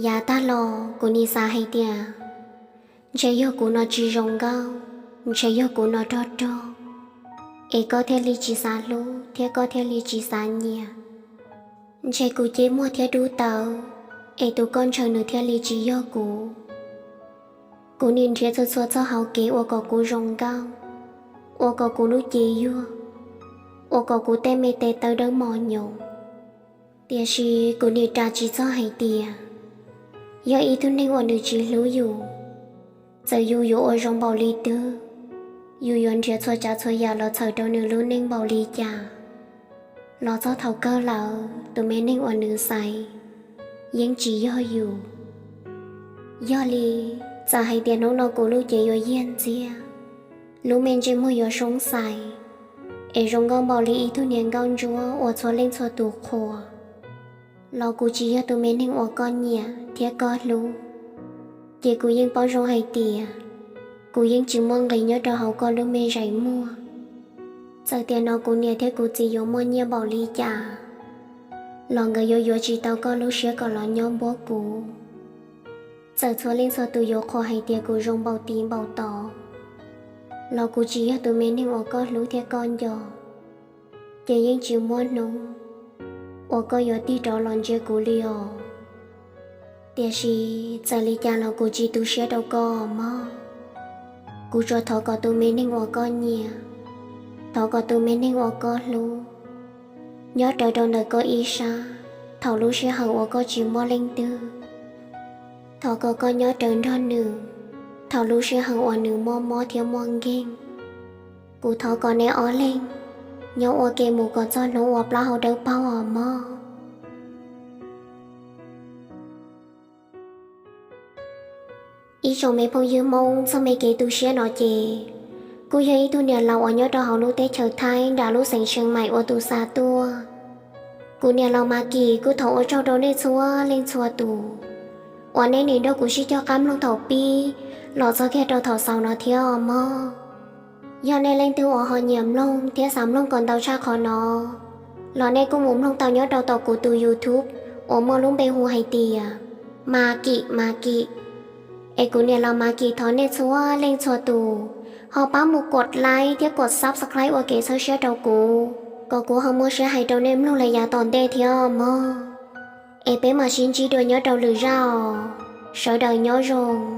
Yav tag los kuv nim xav hais tias ntshe yog kuv no tsis zoo nkauj, ntshe yog kuv no rog rog, es koj thiaj li tsis xav hlub thiab koj thiaj li tsis xav nyiam. Ntshe kuv ceb muag thiab dub tawv, es tus koj ntshaw nws thiaj li tsis yog kuv. Kuv nim nrhiav txhua txhua txoj hauv kev ua kom kuv zoo nkauj, ua kom kuv lub cev yuag, ua kom kuv tej me tes taw dawb mos nyoos. Tiam sis kuv nim ras tsis txog hais tias yog ib tug neeg uas nws tsis hlub yus, txawm yus yuav ua zoo npaum li twg, yus yuav nrhiav txhua tsav txhua yam los txhawm rau nws lub neej npaum li cas, los txog thaum kawg lawm tus me neeg uas nws xaiv yeej tsis yog yus. Yog li, txawm hais tias hnub no kuv lub cev yuav yiag ntxiag, lub me ntsej muag yuav soob xais, es zoo nkauj npaum li ib tug niag nkauj ntsuab uas txhua leej txhua tus qhuas, los kuv tsis yog tus me neeg uas koj nyiam thiab koj hlub, ces kuv yeej paub zoo hais tias kuv yeej tsis muaj nqis nyob rau hauv koj lub me zais muag. Txawm tias no kuv niam thiab kuv txiv yuav muaj nyiaj npaum li cas, los nkawd yuav yuav tsis tau koj lub siab kom los nyob npuab kuv. Txawm txhua leej txhua tus yuav qhuas hais tias kuv zoo npaum tiv npaum tod, los kuv tsis yog tus me neeg uas koj hlub thiab koj nco, ces yeej tsis muaj hnub uas koj yuav tig rov los ntsia kuv li os. Tiam sis txawm li cas los kuv tsis tu siab rau koj mog. Kuv tsuas thov kom tus me neeg uas koj nyiam, thov kom tus me neeg uas koj hlub, nyob rawv rau ntawm koj ib sab thaum lub sij hawm uas koj tsis muaj leej twg. Thov kom koj nyob rawv nrog nws thaum lub sij hawm uas nws muaj mob thiab muaj nkeeg. Kuv thov kom nej ob leeg nyob ua ke mus kom txog hnub uas plaub hau dawb paug os mog. Ib tsoom me phooj ywg Hmoob, txoj me kev tu siab no ces kuj yog ib tug niam laus uas nyob rau hauv lub teb chaws Thaib nram lub xeev Tsheej Maim ua tus xa tuaj. Kuv niam laus Mas Kim kuj thov ua tsaug rau nej txhua leej txhua tus uas nej nim nrog kuv sib cog qab mloog thaum pib los txog kiag rau thaum xaus no thiab mog. Yog nej leej twg uas ho nyiam mloog thiab xav mloog kom ntau tshaj qhov no, los nej kuj mus mloog tau nyob rau tom kuv tus YouTube uas muaj lub npe hu hais tias Mas Kim, Mas Kim. Es kuv niam laus Mas Kim thov nej txhua leej txhua tus ho pab mus kos like thiab kos subscribe ua kev txhawb siab rau kuv, kom kuv ho muaj siab hais rau nej mloog li yav tom ntej thiab mog. Es peb mam sib ntsib dua nyob rau lwm zaj os. Sawv daws nyob zoo.